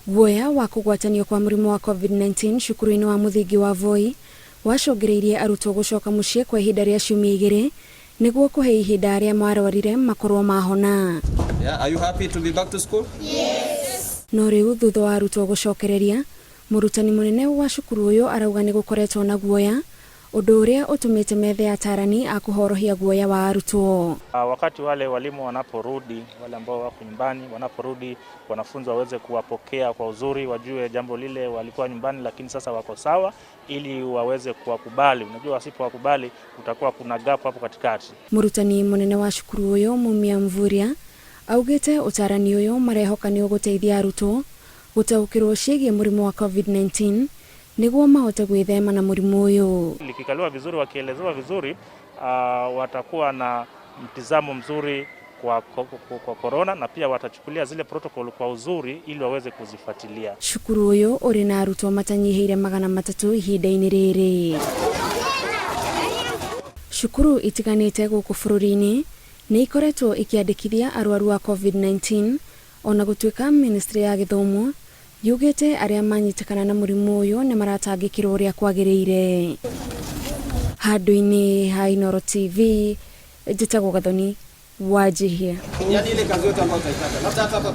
Guoya wa kũgwatanio kwa mũrimũ wa COVID-19 cukuru-inĩ wa mũthingi wa Voi wacũngĩrĩirie arutwo gũcoka mũciĩ kwa ihinda rĩa ciumia 2 nĩguo kũhe ihinda arĩa marwarire makorwo mahona. Yeah, are you happy to be back to school? No rĩu thutha wa arutwo gũcokereria, mũrutani mũnene wa cukuru ũyũ arauga nĩ gũkoretwo na guoya, ũndũ ũrĩa ũtũmĩte methe atarani a kũhorohia guoya wa arutwo. Wakati wale walimu wanaporudi, wale ambao wako nyumbani wanaporudi, wanafunzi waweze kuwapokea kwa uzuri, wajue jambo lile walikuwa nyumbani, lakini sasa wako sawa, ili waweze kuwakubali. Unajua, wasipowakubali kutakuwa kuna gap hapo katikati. Mũrutani mũnene wa cukuru ũyũ Mumia Mvurya augĩte ũtarani ũyũ marehoka nĩ ũgũteithia arutwo gũtaũkĩrwo ciĩgiĩ mũrimũ wa COVID-19 nĩguo mahote gwĩthema na mũrimũ ũyũ. Likikaliwa vizuri, wakielezewa vizuri, watakuwa na mtizamo mzuri kwa corona na pia watachukulia zile protocol kwa uzuri ili waweze kuzifuatilia. Cukuru ũyũ ũrĩ na arutwo matanyihĩire 300 ihinda-inĩ rĩrĩ. Cukuru itiganĩte gũkũ bũrũri-inĩ nĩ ikoretwo ikĩandĩkithia arwaru a COVID-19 ona gũtuĩka ministry ya gĩthomo yugĩte arĩa manyitĩkana na mũrimũ ũyũ nĩ maratangĩkĩrwo ũrĩa kwagĩrĩire. Handũ-inĩ ha Inooro TV, njĩtagwo Gathoni Wanjihia. Yaani ile kazi yote ambayo utaitaka. Labda hata hapa.